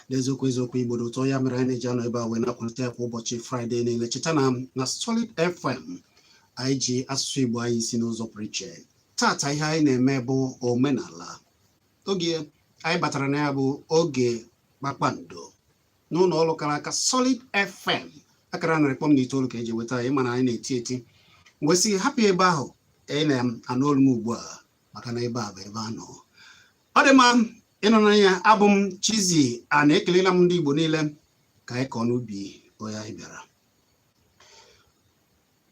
N'eziokwu, eziokwu, Igbo dị ụtọ. Ya mere anyị na-eji anọ ebe a wee na-akwalite ya kwa ụbọchị Fraịde niile. Cheta na na Solid FM, anyị ji asụsụ Igbo anyị si n'ụzọ pụrụ iche. Tata, ihe anyị na-eme bụ omenala. Oge anyị batara na ya bụ oge kpakpando n'ụlọ ọrụ kara aka, Solid FM, akara 100.9 ka eji weta anyị. Mana anyị na-eti eti wee sị hapụ ebe ahụ ị na-anụ olu m ugbu a, maka na ebe a bụ ebe a nọ. Ọ dị mma ịnọ n'anya. Abụ m Chizzy a na-ekelela m ndị Igbo niile. Ka anyị kọọ n'ubi onye anyị bịara.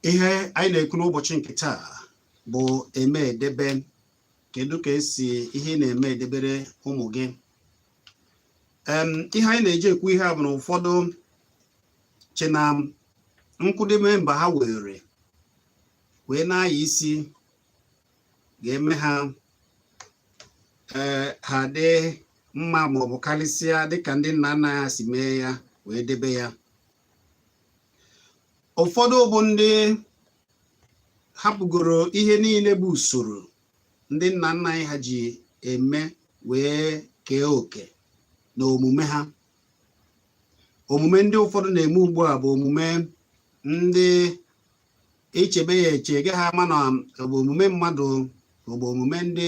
Ihe anyị na-ekwu n'ụbọchị nke taa bụ eme edebe. Kedu ka esi ihe ị na-eme edebere ụmụ gị? Ihe anyị na-eji ekwu ihe a bụ na ụfọdụ che na nkwụdebe mba ha were wee na-aya isi ga-eme ha ee ha dị mma, maọbụ karịsịa dịka ndị nna nna ha si mee ya wee debe ya. Ụfọdụ bụ ndị hapụgoro ihe niile bụ usoro ndị nna nna anyị ha ji eme wee kee oke na omume ha. Omume ndị ụfọdụ na-eme ugbu a bụ omume ndị ichebe ya eche gaghị ama na ọ bụ omume mmadụ, ọ bụ omume ndị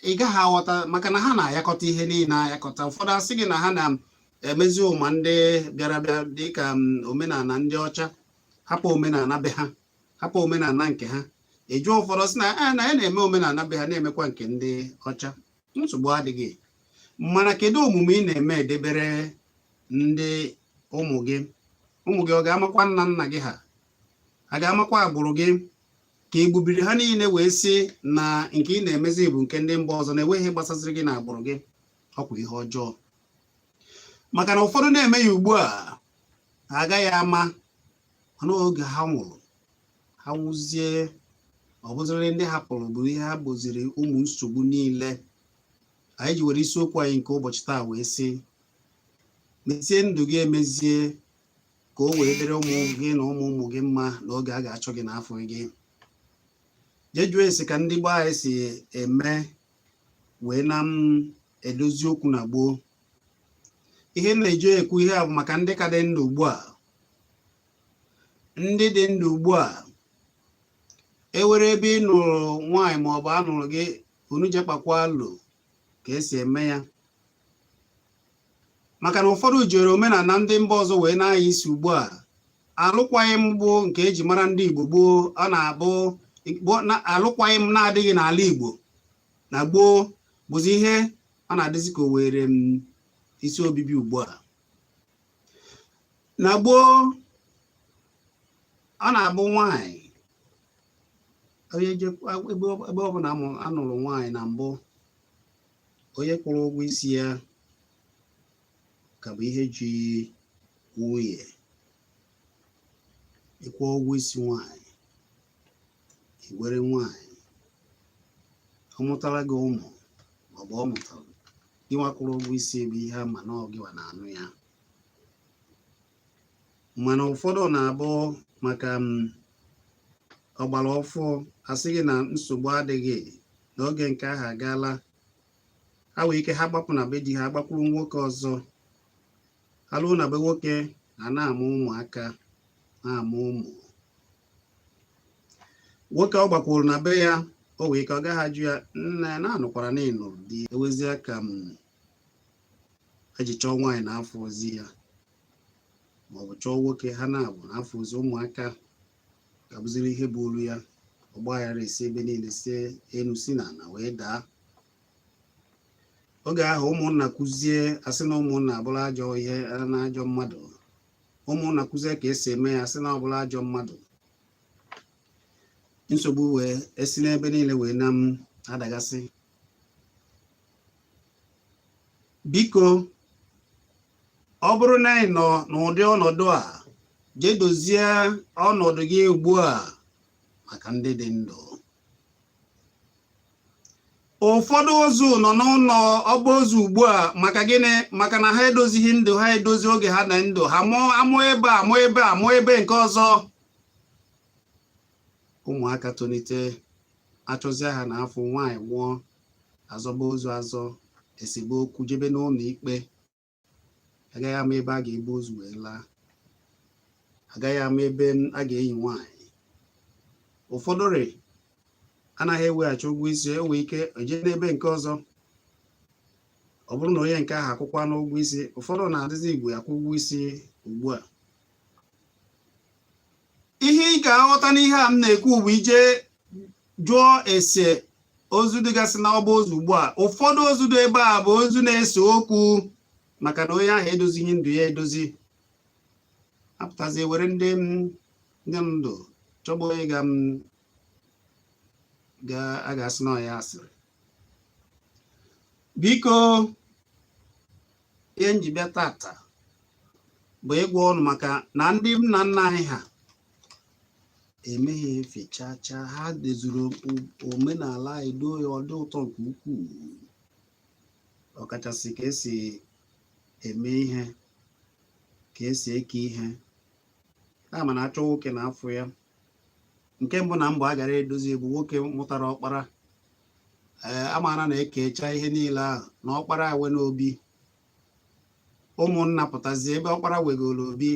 ị gaghị aghọta, maka na ha na-ayakọta ihe niile ayakọta. Ụfọdụ asị gị na ha na-emezi ụma ndị bịara bịa, dịka omenala ndị ọcha, hapụ omenala be ha, hapụ omenala nke ha. Eju ụfọdụ sị na na ya na-eme omenala be ha, na-emekwa nke ndị ọcha. Nsogbu adịghị, mana kedu omume ị na-eme edebere ndị ụmụ gị? Ụmụ gị ọ ga-amakwa nna nna gị? Ha a ga-amakwa agbụrụ gị? Ka ị gbubiri ha niile wee sị na nke ị na-emezi bụ nke ndị mba ọzọ, na-enweghị gbasaziri gị na agbụrụ gị? Ọkwa ihe ọjọọ, maka na ụfọdụ na-eme ya ugbu a, ha agaghị ama, mana oge ha nwụrụ, ha nwụzie, ọ bụziri ndị hapụrụ bụ ihe ha bụziri ụmụ nsogbu niile. Anyị ji were isiokwu anyị nke ụbọchị taa wee sị, mezie ndụ gị emezie, ka o wee dịrị ụmụ gị na ụmụ ụmụ gị mma n'oge a ga-achọ gị n'afọ gị. Jee jụọ esi ka ndị gboo anyị si eme wee na m edozi okwu na gboo. Ihe m na-eji ekwu ihe a bụ maka ndị ka dị ndụ ugbu a. Ndị dị ndụ ugbu a, ewere ebe ị nụrụ nwaanyị maọbụ anụrụ gị, unu jekpakwa alụ ka esi eme ya, maka na ụfọdụ jere omenala ndị mba ọzọ wee na-anya isi ugbu a. Alụkwaghị m bụ nke eji mara ndị Igbo gboo, ọ na-abụ alụkwaghị m na-adịghị n'ala Igbo na gboo, bụzi ihe ọ na-adịzi ka o were m isi obibi ugbu a. Na gboo, ọ na-abụ nwaanyị onye ebe ọbụla anụrụ nwaanyị na mbụ, onye kwụrụ ụgwọ isi ya ka bụ ihe ji nwunye. Ịkwụ ụgwọ isi nwaanyị, iwere nwaanyị, ọ mụtara gị ụmụ maọbụ ọ mụtara gị nwa kwụrụ ụgwọ isi, bụ ihe ama na ọ gịwa na-anụ ya. Mana ụfọdụ na-abụ maka ọgbara ọfụ, asị gị na nsogbu adịghị, n'oge nke ahụ agaala. Ha nwee ike ha gbapụ na be di ha, gbakwuru nwoke ọzọ. Ha luo na be nwoke, ha na-amụ ụmụaka, na-amụ ụmụ. Nwoke ọ gbakwuru na be ya, o wee ike ọ gaghị ajụ ya, nne na anụkwara na ịnụrụ di. Ewezie ka m eji chọọ nwaanyị na afọ ozi ya, maọbụ chọọ nwoke ha na-abụ na afọ ozi ụmụaka ga-abụziri ihe bụ olu ya. Ọgbaghara esi ebe niile, si enu si na ala wee daa. Oge ahụ ụmụnna kụzie, asị na ụmụnna abụrụ ajọ ihe na ajọ mmadụ. Ụmụnna kụzie ka esi eme ya, asị na ọ bụrụ ajọ mmadụ. Nsogbu wee esi n'ebe niile wee na m adagasị. Biko, ọ bụrụ na ị nọ n'ụdị ọnọdụ a, jee dozie ọnọdụ gị ugbu a maka ndị dị ndụ. Ụfọdụ ozu nọ n'ụlọ ọba ozu ugbu a maka gịnị? Maka na ha edozighị ndụ ha edozi oge ha na ndụ ha, mụọ amụọ ebe a, mụọ ebe a, mụọ ebe nke ọzọ. Ụmụaka tolite, achọzie ha na afọ nwaanyị nwụọ, azọba ozu azọ, esebe okwu, jebe n'ụlọ ikpe. Agaghị ama ebe a ga-ebu ozu wee laa, agaghị ama ebe a ga-eyi nwaanyị. Ụfọdụ rị anaghị eweghachi ụgwọ isi, enwe ike eje n'ebe nke ọzọ. Ọ bụrụ na onye nke ahụ akwụkwa n'ụgwọ isi, ụfọdụ na-adịzi igwe akwụ ụgwọ isi ugbu a. Ihe ị ga-aghọta n'ihe a m na-ekwu bụ ije jụọ ese ozu dịgasị n'ọba ozu ugbu a. Ụfọdụ ozu dị ebe a bụ ozu na-ese okwu maka na onye ahụ edozighị ndụ ya edozi. Apụtazie were ndị ndụ chọgba onye ga a ga-asị na ya asịrị. Biko, ihe m ji bịa tata bụ ịgwa ụnụ maka na ndị nna nna anyị ha emeghị efe chaa chaa. Ha dezuru omenala anyị, doo ya, ọ dị ụtọ nke ukwuu, ọkachasị ka esi eme ihe, ka esi eke ihe. Kama na achọ nwoke na afọ ya nke mbụ na mbụ a gara edozi bụ nwoke mụtara ọkpara. Ee, amaara na ekecha ihe niile ahụ na ọkpara ewe n'obi. Ụmụnna pụtazie ebe ọkpara wegoro obi,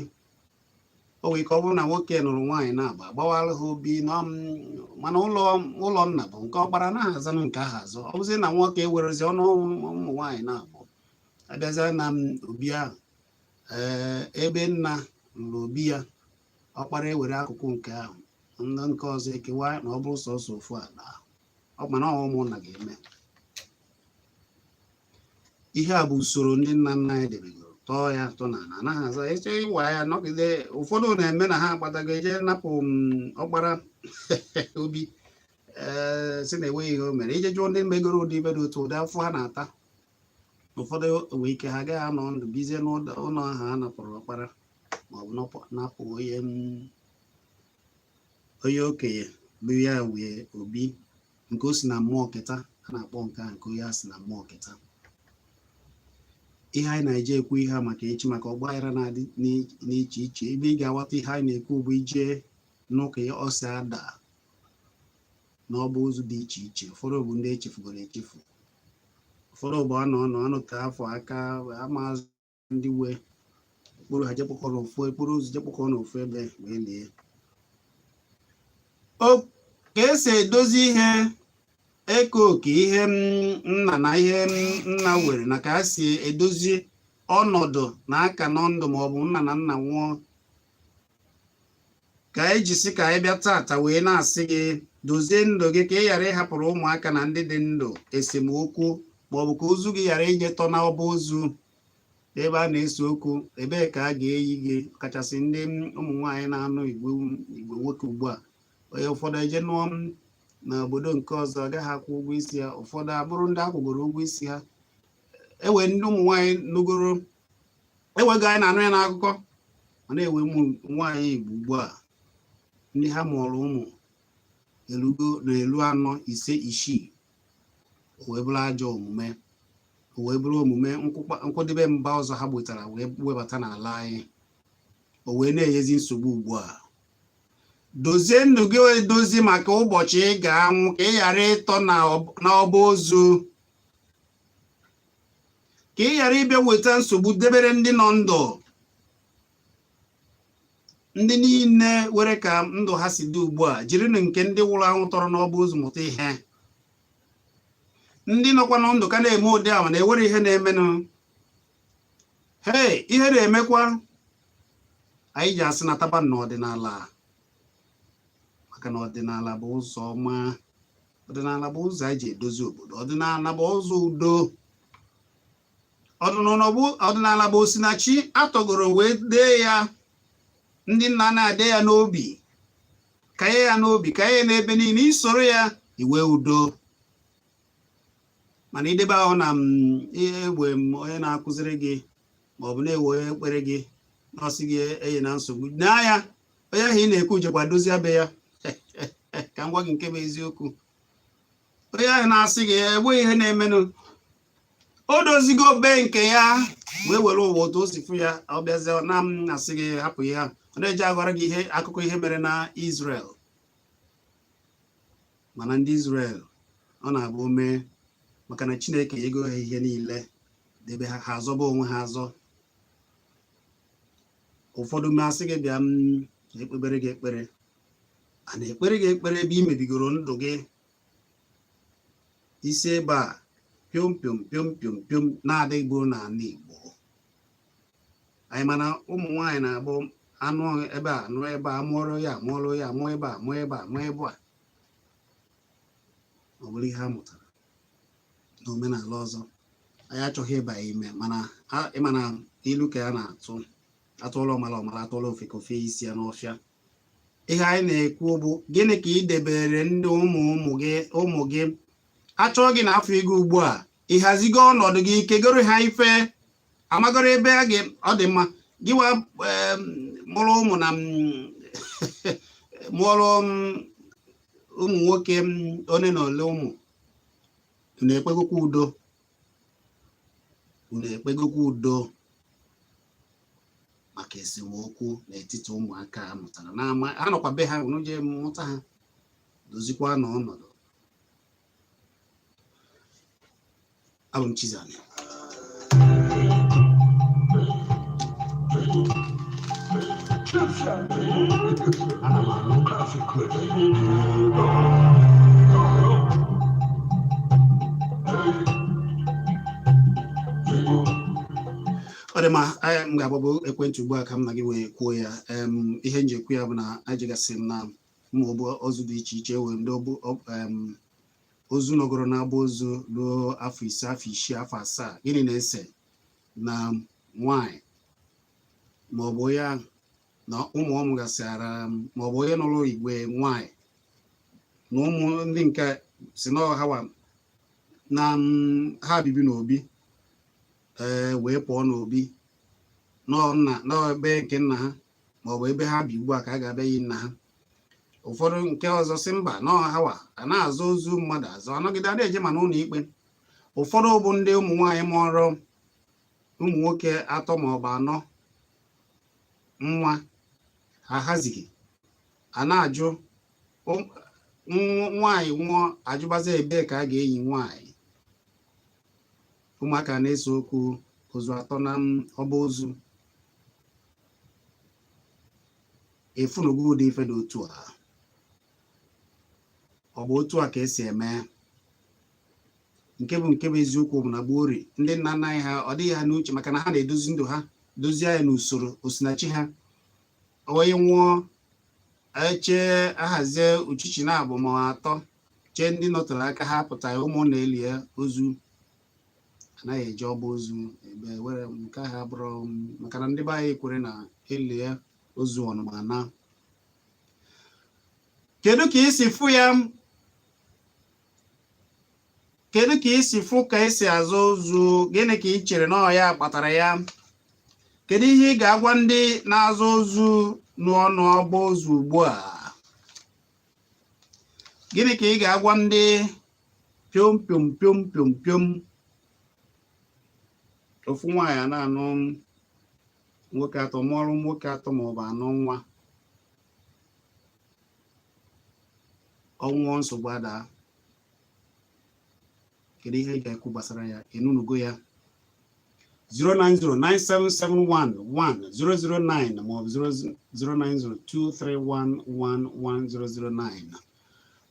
o nwere ike ọ bụrụ na nwoke nụrụ nwaanyị na-agba agbawara ha obi, mana ụlọ nna bụ nke ọkpara naghị azanụ nke ahụ azụ. Ọ bụzie na nwoke ewerezi ọnụ ụmụ nwaanyị na-abụ abịazịa na obi ahụ, ee, ebe nna lụrụ obi ya, ọkpara ewere akụkụ nke ahụ, ndị nke ọzọ ekewa na ọ bụrụ sọsọ ofu ala ọ mana ọ ụmụnna ga-eme ihe a. Bụ usoro ndị nna nna anyị debegoro, tọọ ya tọ na ala, anaghị aza eche ịwa ya nọgide. Ụfọdụ na-eme na ha agbatago eje napụ m ọkpara obi, ee, si na enweghị ihe o mere. Ije jụọ ndị megoro ụdị ibe dị otu ụdị afọ ha na-ata, ụfọdụ nwee ike ha agaghị anọ ndụ bizie n'ụlọ ahụ ha napụrụ ọkpara maọbụ napụ onye okenye bụ ya wee obi nke o si na mmụọ keta. A na-akpọ nke a nke onye a si na mmụọ keta. Ihe anyị na-eje ekwu ihe a maka echi, maka ọgbaghara na-adị n'iche iche. Ebe ị ga-aghọta ihe anyị na-ekwu bụ ije n'ụka ya ọ si ada n'ọba ozu dị iche iche. Ụfọdụ bụ ndị echefugoro echefu, ụfọdụ bụ anọ ọnọ anọte afọ aka amazụ ndị wee mkpụrụ ha jekpọkọrọ ofu mkpụrụ ozu jekpọkọrọ n'ofu ebe wee lie. O ka esi edozi ihe eke oke ihe nna na ihe nna were na ka a si edozi ọnọdụ na aka nọ ndụ maọbụ nna na nna nwụọ, ka anyị ji sị ka anyị bịa tata wee na-asị gị dozie ndụ gị ka ị ghara ịhapụrụ ụmụaka na ndị dị ndụ esemokwu, maọbụ ka ozu gị ghara ijetọ n'ọba ozu ebe a na-ese okwu ebee ka a ga-eyi gị, kachasị ndị ụmụ nwaanyị na-anụ igwe igwe nwoke ugbu a. Onye ụfọdụ eje nụọ m n'obodo nke ọzọ, agaghị akwụ ụgwọ isi ya. Ụfọdụ abụrụ ndị akwụgoro ụgwọ isi ha. Ewe ndị ụmụ nwaanyị nụgoro ewego, anyị na-anụ ya n'akụkọ, mana ewe ụmụ nwaanyị Igbo ugbu a ndị ha mụrụ ụmụ elugo na-elu anọ, ise, isii, o wee bụrụ ajọ omume, o wee bụrụ omume nkwadebe mba ọzọ ha gbetara wee webata n'ala anyị, o wee na-enyezi nsogbu ugbu a. Dozie ndụ gị edozi maka ụbọchị ị ga-anwụ, ka ị ghara ịtọ n'ọba ozu, ka ị ghara ịbịa weta nsogbu debere ndị nọ ndụ. Ndị niile were ka ndụ ha si dị ugbu a, jirinụ nke ndị nwụrụ anwụ tọrọ n'ọba ozu mụta ihe. Ndị nọkwa na ndụ ka na-eme ụdị a mana ewere ihe na-emenụ, hei, ihe na-emekwa. Anyị ji asị nataba n'ọdịnala, maka na ọdịnala bụ ụzọ ọma, ọdịnala bụ ụzọ anyị ji edozi obodo, ọdịnala bụ ụzọ udo, ọdịnala bụ osinachi atọgoro wee dee ya. Ndị nna na-ade ya n'obi, kanye ya n'obi, kanye ya n'ebe niile. Isoro ya iwe udo, mana idebe ahụ na egbe m onye na-akụziri gị ma ọ bụ na-ewe onye ekpere gị na ọ sị gị enye na nsogbu n'anya, onye ahụ ị na-ekwu jekwa dozie be ya. Ka m gwa gị nke bụ eziokwu, onye ahụ na-asị gị enweghị ihe na-emenụ, o dozigo be nke ya wee were ụwa otu o si fụ ya. Ọ bịazie na m asị gị hapụ ihe a, ọ na-eji agwara gị ihe akụkọ ihe mere na Israel. Mana ndị Israel, ọ na-abụ mee maka na Chineke ego ha ihe niile debe ha, ha azọba onwe ha azọ. Ụfọdụ masị gị bịa m ekpebere gị ekpere, a na-ekpere gị ekpere ebe ị mebigoro ndụ gị isi ebe a piom piom piom piom piom na-adịghị n'ala Igbo anyị. Mana ụmụ nwaanyị na-abụ anụ ebe a, anụ ebe a, amụọrọ ya, amụọrọ ya, amụọ ebe a, amụọ ebe a, amụọ ebe a. Ọ bụrụ ihe a mụtara n'omenala ọzọ, anyị achọghị ịba ime. Mana ịma na ilu ka ya na-atụ, atụọla ọmala ọmala, atụọla ofe ka ofe isi ya n'ọfịa. Ihe anyị na-ekwu bụ, gịnị ka ị debere ndị ụmụ ụmụ gị? Ụmụ gị achọọ gị na afọ ego ugbu a, ịhazigo ọnọdụ gị, kegoro ha ife, amagoro ebe a ga ọ dị mma. Gịwa mụrụ ụmụ na mụọrọ ụmụ nwoke one na ole, ụmụ unu ekpegokwa udo, unu ekpegokwa udo maka esemokwu n'etiti ụmụaka a mụtara na ha nọkwa be ha, unu jee mụta ha, dozikwa n'ọnọdụ. Abụ m Chizani. Ana m anụ. Ọ dị mma, m ga-agbagbo ekwentị ugbu a ka m na gị wee kwuo ya. Ihe m ji ekwu ya bụ na ejegasị m na ụmụ ozu dị iche iche, wee ndị ozu nọgoro na-agba ozu ruo afọ 5, afọ 6, afọ 7. Gịnị na-ese na nwanyị maọbụ onye na ụmụ ọ mụgasịara, maọbụ onye nụrụ igwe nwanyị na ụmụ ndị nke si na ọhawa na ha bibi n'obi, ee, wee pụọ n'obi n'ebe nke nna ha maọbụ ebe ha bi ugbu a ka a ga-abịa yi nna ha. Ụfọdụ nke ọzọ si mba, n'ọhawa a na-azọ ozu mmadụ azọ, anọgide a na-eje ma n'ụlọ ikpe. Ụfọdụ bụ ndị ụmụ nwaanyị mụọrọ ụmụ nwoke atọ maọbụ anọ nwa, ha hazighị, a na-ajụ nwaanyị nwụọ, ajụbazi ebee ka a ga-eyi nwaanyị. Ụmụaka na-ese okwu ozu atọ na ọba ozu. Efunugo ụdị ife dị otu a? Ọ bụ otu a ka esi eme? Nke bụ eziokwu bụ na gbuori ndị nna nna anyị ha, ọ dịghị ha n'uche, maka na ha na-edozi ndụ ha, dozie ya n'usoro osinachi ha. Onye nwụọ, eche ahazie uchichi na abụ ma atọ, chee ndị nọtere aka ha pụtara ụmụ na-elie ozu. Anaghị eji ọba ozu ebe were nke ahụ abụrụ, maka na ndị be anyị kwere na elie ozu ọnụma na. Kedu ka isi fụ ya? Kedu ka isi fụ ka esi azụ ozu? Gịnị ka ị chere na ọ ya kpatara ya? Kedu ihe ị ga-agwa ndị na-azụ ozu n'ọnụ ọba ozu ugbu a? Gịnị ka ị ga-agwa ndị piom piom piom piom piom, ofu nwaanyị a na-anụ nwoke atọ, mụọrụ nwoke atọ maọbụ anọ nwa, ọnwụọ, nsogbu adaa? Kedu ihe ị ga-ekwu gbasara ya? Ịnụnugo ya? 09097711009 maọbụ 09023111009.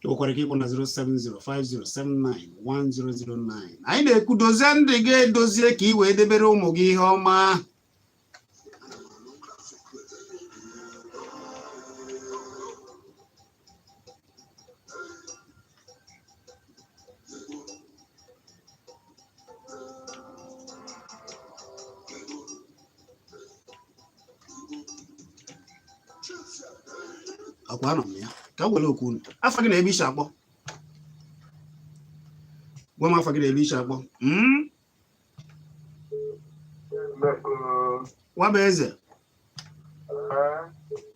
Ị nwekwara ike ịkpọ na 07050791009. Anyị na-ekwu dozie ndụ gị edozie ka ị wee debere ụmụ gị ihe ọma. Ọkwa anọ m ya ka m were okwu unu. Afa gị na ebe i si akpọ. Gwa m afa gị na ebe i si akpọ. Nwabueze,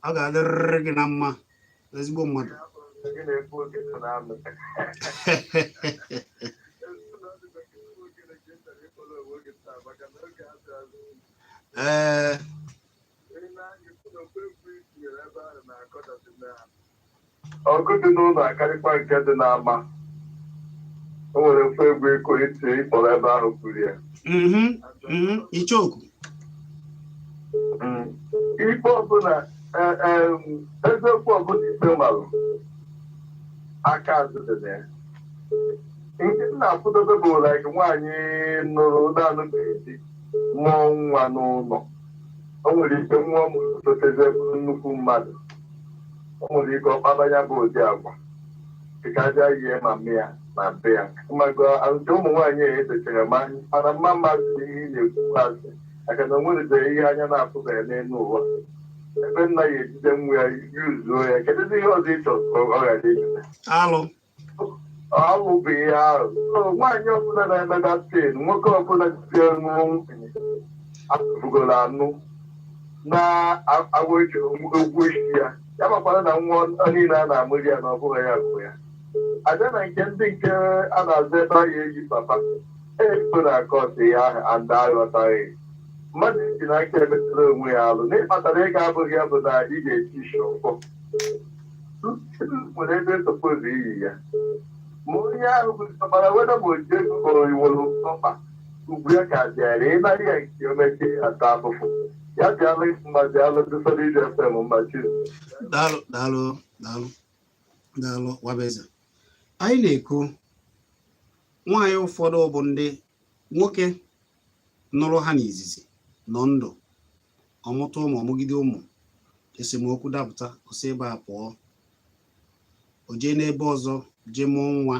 ọ ga-adịrịrị gị na mma, ezigbo mmadụ. Ee. Ọgụ dị n'ụlọ akarịkwa nke dị n'ama. O nwere ofe egwu eko iti ịkpọrọ ebe ahụ kwuru ya. Ichoku. Ikpe ọbụla, eziokwu ọbụla ikpe malụ, aka azụ dị na ya. Nke m na-akwụdobe bụ like nwaanyị nụrụ na-anụbeghị di mụọ nwa n'ụlọ. O nwere ike nwa ọ mụrụ totezie bụrụ nnukwu mmadụ. O nwere ike ọkpaba ya bụ ụdị agwa dịka aja yie ma mmịa na be ya. Mmago nke ụmụ nwaanyị a edechara ma mana mma mmadụ na ihe ị na-ekwu asị maka na o nwerebeghị ihe anya na-afụbeghị n'elu ụwa ebe nna ya ejide nwa ya yuzuo ya. Kedụzi ihe ọzọ ị chọrọ ka ọ ghara ijide? Alụ. Alụ bụ ihe ahụ. So, nwaanyị ọbụla na-eme that thing, nwoke ọbụla ji nụrụ nwunye atụfugoro anụ na-agwa ụgwọ isi ya, ya makwara na nwa niile a na-amụri ya na ọ bụghị ya bụ ya. Abịa na nke ndị nke a na-azụ ebe a ya eyi papa ego na akọt ihe ahụ and aghọtaghị mmadụ iji n'aka emetụrụ onwe ya alụ n'ịkpatara ego abụghị ya bụ na ị ga-eji isi ụkwụ nwere ebe suppose iyi ya ma onye ahụ bụ ọkpara weda ma oji ego kpọrọ iwere ọkpa ugwu ya ka bịara ịnarị ya nke o mechie ya ata afụfụ ya bịalụ mma bịalụ ndị Solid FM mma chi. Daalụ, daalụ, daalụ, daalụ, Nwabueze. Anyị na-ekwu nwaanyị ụfọdụ bụ ndị nwoke nụrụ ha n'izizi nọ ndụ, ọmụta ụmụ, ọmụgide ụmụ, esemokwu dapụta, o si ebe a pụọ, o jee n'ebe ọzọ jee mụọ nwa.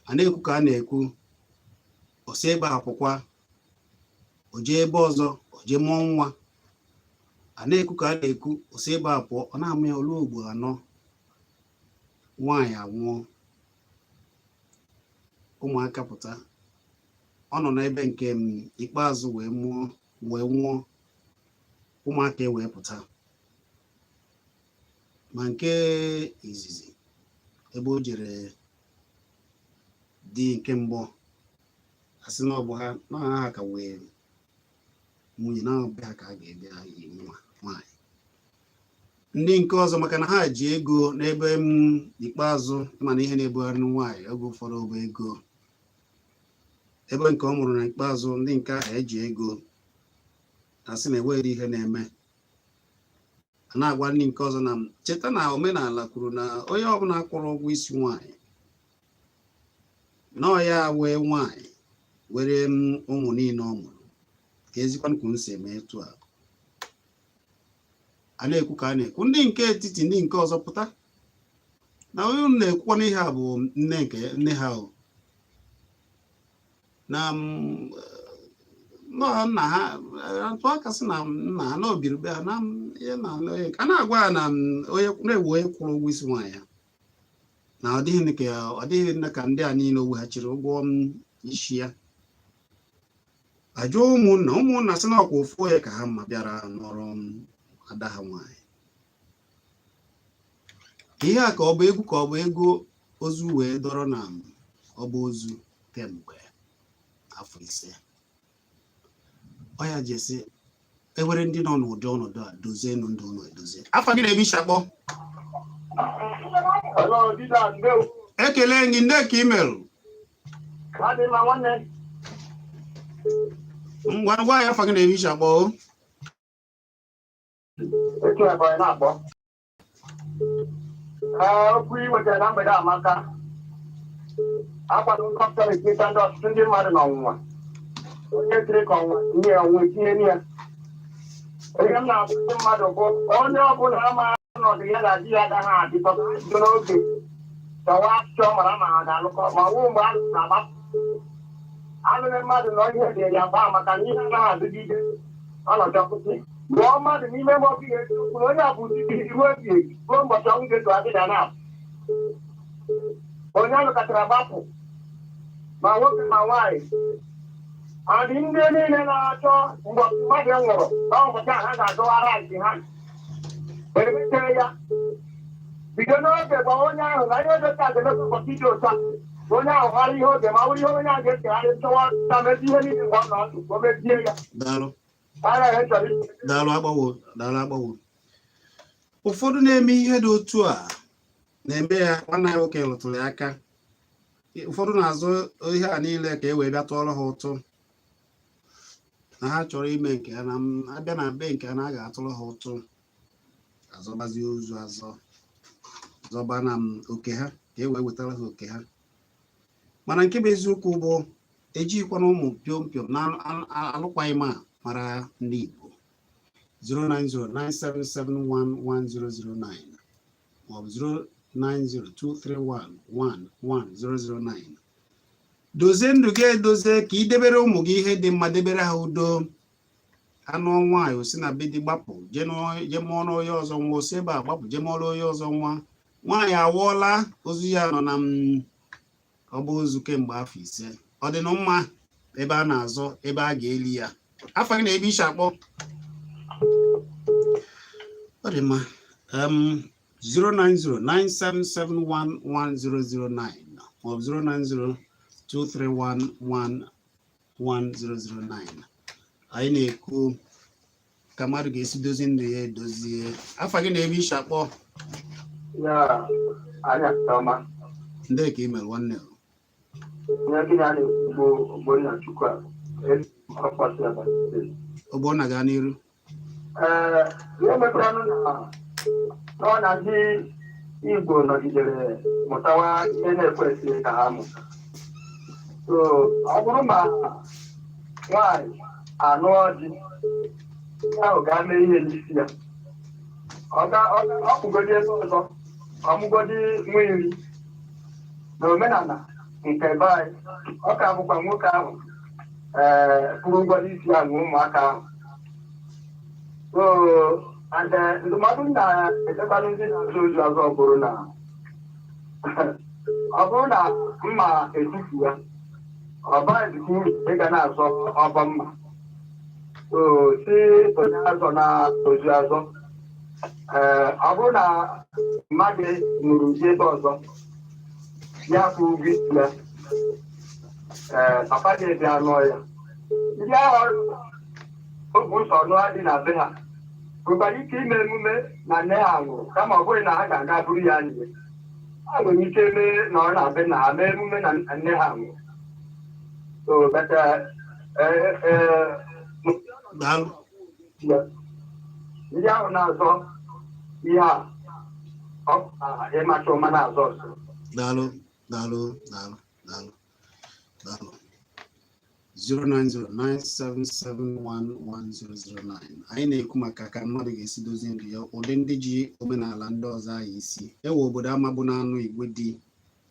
A na-ekwu ka a na-ekwu, o si ebe a pụkwa, o jee ebe ọzọ, o jee mụọ nwa. A na-ekwu ka a na-ekwu, o si ebe a pụọ, ọ na-amụ ya olu ugbo anọ. Nwaanyị anwụọ, ụmụaka pụta, ọ nọ n'ebe nke m ikpeazụ wee mụọ wee nwụọ, ụmụaka wee pụta. Ma nke izizi ebe o jere di nke mbụ, asị na ọ bụ ha na ha ka wee nwunye na ọ bụ ha ka a ga-ebịa yi nwa nwaanyị. Ndị nke ọzọ, maka na ha ji ego n'ebe m ikpeazụ, mana ihe na-ebugharị nwaanyị oge ụfọdụ bụ ego. Ebe nke ọ mụrụ na ikpeazụ, ndị nke ahụ eji ego asị na enweghị ihe na-eme. A na-agwa ndị nke ọzọ na cheta na omenala kwuru na onye ọbụla kwụrụ ụgwọ isi nwaanyị na ọ ya wee nwaanyị were ụmụ niile ọ mụrụ ka ezikwanụ ka si eme etu a. A na-ekwu ka a na-ekwu, ndị nke etiti, ndị nke ọzọ pụta na onye unu na-ekwukwa n'ihe a bụ nne nke nne ha o na nna ha atụ aka sị na nna ha na obiri be ha na ihe na a na-agwa ya na onye na-ewu onye kwụrụ ụgwọ isi nwaanyị ya na ọ dịghị ka ọ dịghị nne ka ndị a niile o weghachiri ụgwọ isi ya. Ajụọ ụmụnna, ụmụnna sị na ọkwa ofu onye ka ha ma bịara nọrọ ada ha nwaanyị. Ihe a ka ọ bụ egwu ka ọ bụ ego ozu wee dọrọ na ọ bụ ozu kemgbe afọ 5. Ọ ya ji esi ewere ndị nọ n'ụdị ọnọdụ a dozienụ ndụ ụnụ edozie. Afa gị na ebe i si akpọ? Ekele gị, ndị ka imelụ. Ngwa ngwa, ya afa gị na ebe ishi akpọ o. Etu Ebonyi na-akpọ. Ee, okwu i wetara na mgbede amaka. Akwado nkọpụta na-etinyecha ndị ọtụtụ ndị mmadụ n'ọnwụnwa. Onye tiri ka ọnwụnwa tinye ya, ọnwụnwa etinye ya. Ihe m na-agwa ndị mmadụ bụ onye ọbụla ama ọnọdụ ya na di ya agaghị adịkọta bido n'oge chọwa achịchọ mara ma ha ga-alụkọ ma ọ bụ mgbe a na-agbapụ alụghị mmadụ na ihe dị ya baa, maka na ihe anaghị adịgide ọnọdụ ọkụsị lụọ mmadụ n'ime ebe ọbụla eziokwu na onye a bụ di gị ruo ebi ebi, ruo ụbọchị ọnwụ ga-eto adị ya na onye alụkọtara gbapụ, ma nwoke ma nwaanyị adị. Ndị niile na-achọ mgbe mmadụ nwụrụ na ụbọchị ahụ ha ga-adọwara ntị ha emechere ya, bido n'oge gwa onye ahụ na ihe oge taa ga-emekwa ụbọchị dị otu a, ka onye ahụ mara ihe oge ma wụrụ ihe onye ahụ ga-echegharị chọwa ta mezi ihe niile mgbe ọ nọ ọdụ ka o mezie ya. Daalụ. Anaghị chọrọ ike. Daalụ, agbawo. Daalụ, agbawo. Ụfọdụ na-eme ihe dị otu a na-eme ya. Nwanne anyị nwoke lụtụrụ ya aka. Ụfọdụ na-azụ ihe a niile ka e wee bịa tụọrọ ha ụtụ na ha chọrọ ime nke ha na abịa na be nke ha na a ga-atụrụ ha ụtụ, azọbazie ozu, azọ zọba na m oke ha ka e wee wetara ha oke ha. Mana nke bụ eziokwu bụ ejighịkwana ụmụ piom piom na alụkwaghị m a mara ndị Igbo. 09097711009 maọbụ 09023111009. Dozie ndụ gị edozie ka ị debere ụmụ gị ihe dị mma, debere ha udo. Anụ nwaanyị o si na be di gbapụ jee mụọ n'onye ọzọ nwa, o si ebe a gbapụ jee mụọrọ onye ọzọ nwa. Nwaanyị awụọla, ozu ya nọ na ọba ozu kemgbe afọ 5. Ọ dị na mma ebe a na-azọ ebe a ga-eli ya. Afọ gị na ebe ishi akpọ. Ọ dị mma. 09097711009 maọbụ 09023111009. Anyị na-ekwu ka mmadụ ga-esi dozie ndụ ya edozie. Afa gị na ebe ishi akpọ. Ya anya ọma. Ndị ka ị mere, nwanne? Onye gị na na-ekwu bụ Ogbonna Chukwu ọkpọsị Ebonyi Steeti. Ogbonna, gaa n'iru. Ee, ihe mekwaranụ na ọ na ndị Igbo nọgidere mụtawa ihe na-ekwesịghị ka ha mụta. So ọ bụrụ ma nwaanyị anụọ di, ya ahụ ga-eme ihe n'isi ya, ọ pụgodi ebe ọzọ, ọmụgodi nwa iri na omenala nke be anyị, ọ ka bụkwa nwoke ahụ ee kwụrụ ụgwọ n'isi ya nwe ụmụaka ahụ. So and ndụmọdụ m na-echekwara ndị na-azụ ozu azụ bụrụ na ọ bụrụ na mma etufu ya, ọ baghịzikwa uru ịga na-azọ ọbọ mma. So si onye azọ na ozu azọ, ee, ọ bụrụ na mmadụ nụrụ di ebe ọzọ, ya kwụ ụgwọ isi ya, ee, papa gị bịa nụọ ya. Ndị ahụ obu ụzọ nụọ dị na be ha nwekwara ike ime emume na nne ha nwụrụ, kama ọ bụghị na ha ga-aga buru ya nje. Ha nwere ike mee na ọ na-abịa na ha mee emume na nne ha nwụrụ. So but Daalụ. Ya ndị ahụ na-azọ ihe a, ọ ịmacha ụma na-azọ ọzọ. Daalụ, daalụ, daalụ, daalụ, daalụ. 09097711009. Anyị na-ekwu maka ka mmadụ ga-esi dozie ndụ ya. Ụdị ndị ji omenala ndị ọzọ anyị isi ewe obodo amabụ na anụ igwe dị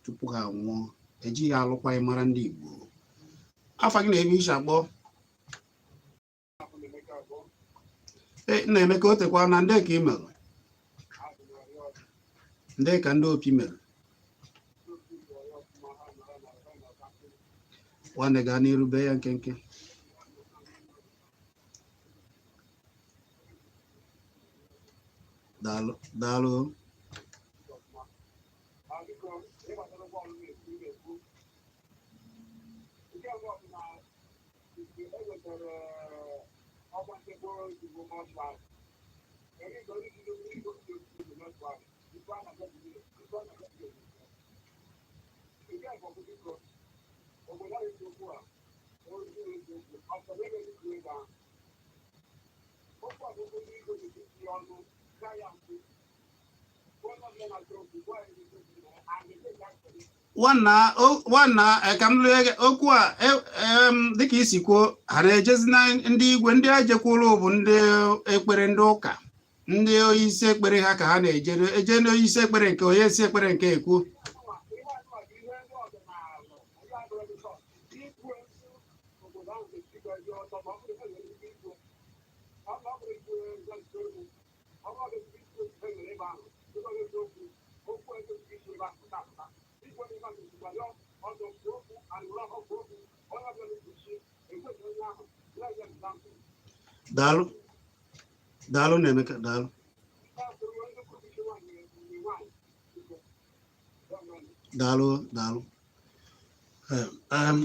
tupu ha nwụọ, ejighị alụkwaghị mara ndị Igbo. Afa gị na ebe ishi akpọ. Ee, nna Emeka, o tekwa na ndị ka ị mere, ndị ka ndị opi mere. Nwanne, gaa n'iru, bee ya nkenke. Daalụ, daalụ. Nwanna nwanna, ka m lụọ gị okwu a. Dịka isi kwuo, ha na-ejezi na ndị igwe, ndị a jekwuru bụ ndị ekpere, ndị ụka, ndị onyeisi ekpere ha ka ha na-ejere eje, ndị onyeisi ekpere nke onye isi ekpere nke ekwu. Daalụ, daalụ na Emeka, daalụ. Daalụ, daalụ.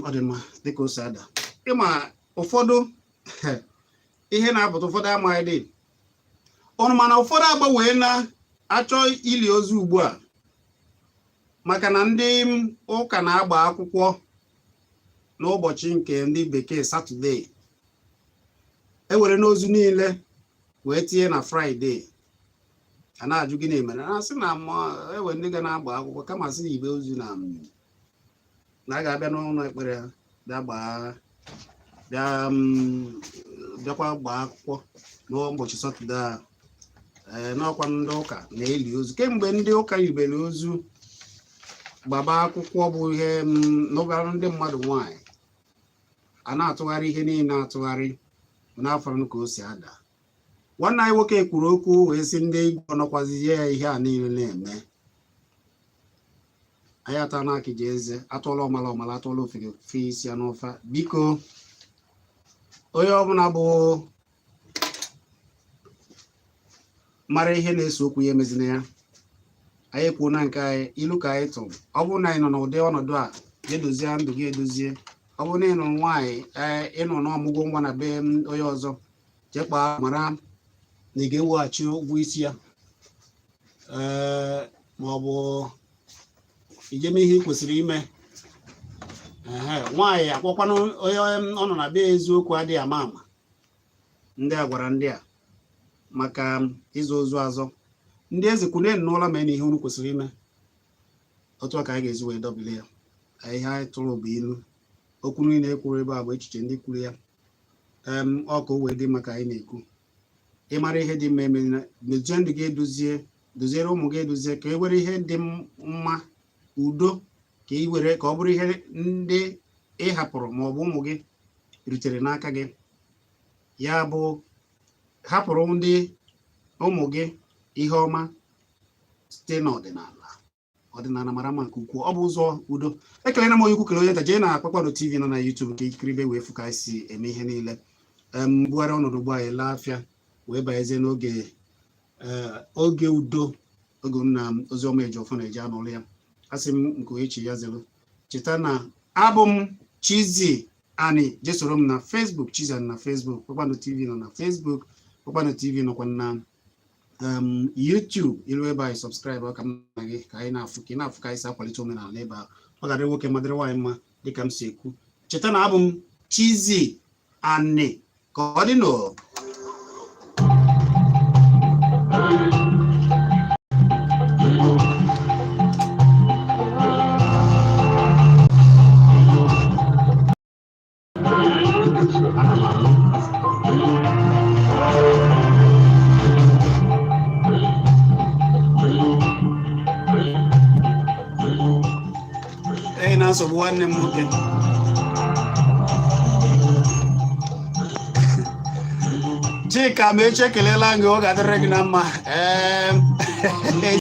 Ọ dị mma dịka o si ada. Ịma ụfọdụ ihe na-apụta, ụfọdụ amaghị dị ọnụ, mana ụfọdụ agbanwee na-achọ ili ozu ugbu a maka na ndị ụka na-agba akwụkwọ n'ụbọchị nke ndị bekee Saturday, ewere n'ozu niile wee tinye na Friday. A na-ajụ gịnị mere, na-asị na ewe ndị ga na-agba akwụkwọ, kama sị igbe ozu na na a ga-abịa n'ụlọ ekpere ha bịa gbaa, bịa bịakwa gbaa akwụkwọ n'ụbọchị Saturday a. Ee, n'ọkwa ndị ụka na-eli ozu. Kemgbe ndị ụka yibere ozu gbaba akwụkwọ bụ ihe n'ụgara ndị mmadụ nwaanyị a na-atụgharị ihe niile atụgharị n'afọ ka o si ada. Nwanne anyị nwoke kwuru okwu wee sị ndị igwe nọkwazi ya ihe a niile na-eme. Anyị ata na akịja eze atụọla ọmala ọmala, atụọla ofeke fe isi ya n'ofe. Biko, onye ọbụla bụ mara ihe na-ese okwu ya emezina ya. Anyị ekwuo na nke anyị, ilu ka anyị tụrụ. Ọ bụrụ na anyị nọ n'ụdị ọnọdụ a, jee dozie ndụ gị edozie. Ọ bụrụ na ị nụrụ nwaanyị, ee, ịnọ n'ọmụgwọ nwa na be onye ọzọ, jee kpaa mara na ị ga-eweghachi ụgwọ isi ya, ee, ma ọ bụ ijeme ihe ị kwesịrị ime. Ehe, nwaanyị akpọkwanụ onye ọ nọ na be eziokwu adịghị ama ama. Ndị a gwara ndị a maka ịzụ ozu azọ. Ndị eze kwune n'ụlọ mee na ihe unu kwesịrị ime. Otu a ka anyị ga-ezi wee dọbili ya. Ihe anyị tụrụ bụ ilu. Okwu niile e kwuru ebe a bụ echiche ndị kwuru ya. Ọ ka o wee dị maka anyị na-ekwu, ịmara ihe dị mma emezina, mezie ndụ gị edozie, doziere ụmụ gị edozie, ka e were ihe dị mma, udo, ka ị were ka ọ bụrụ ihe ndị ị hapụrụ ma ọ bụ ụmụ gị ritere n'aka gị. Ya bụ, hapụrụ ndị ụmụ gị ihe ọma site n'ọdịnala. Ọdịnala mara mma nke ukwuu, ọ bụ ụzọ udo. Ekelena m onye ukwu, kele onye nta. Jee na Kpakpando TV nọ na YouTube ka ikiribe wee fụ ka anyị si eme ihe niile. Mbugharị ọnọdụ ugbu anyị laa afịa wee banyezie n'oge oge udo, oge m na Oziọma Ejiofor na-eji anọrọ ya. Asị m nke echi ya zelu. Cheta na abụ m Chizzy Ani. Jee soro m na Facebook, Chizzy Ani na Facebook. Kpakpando TV nọ na Facebook, Kpakpando TV nọkwa na YouTube. Ilu ebe anyị subscribe ka m na gị ka anyị na-afụ, ka ị na-afụ ka anyị si akwalite omenala ebe a. Ọ ga-adịrị nwoke ma dịrị nwaanyị mma dịka m si ekwu. Cheta na abụ m Chizzy Ani. Ka ọ dị nụ. Ana m anụ. Ee, na nsogbu nwanne m nwoke Chika ma echi, ekelela gị. Ọ ga-adịrị gị na mma. Ee.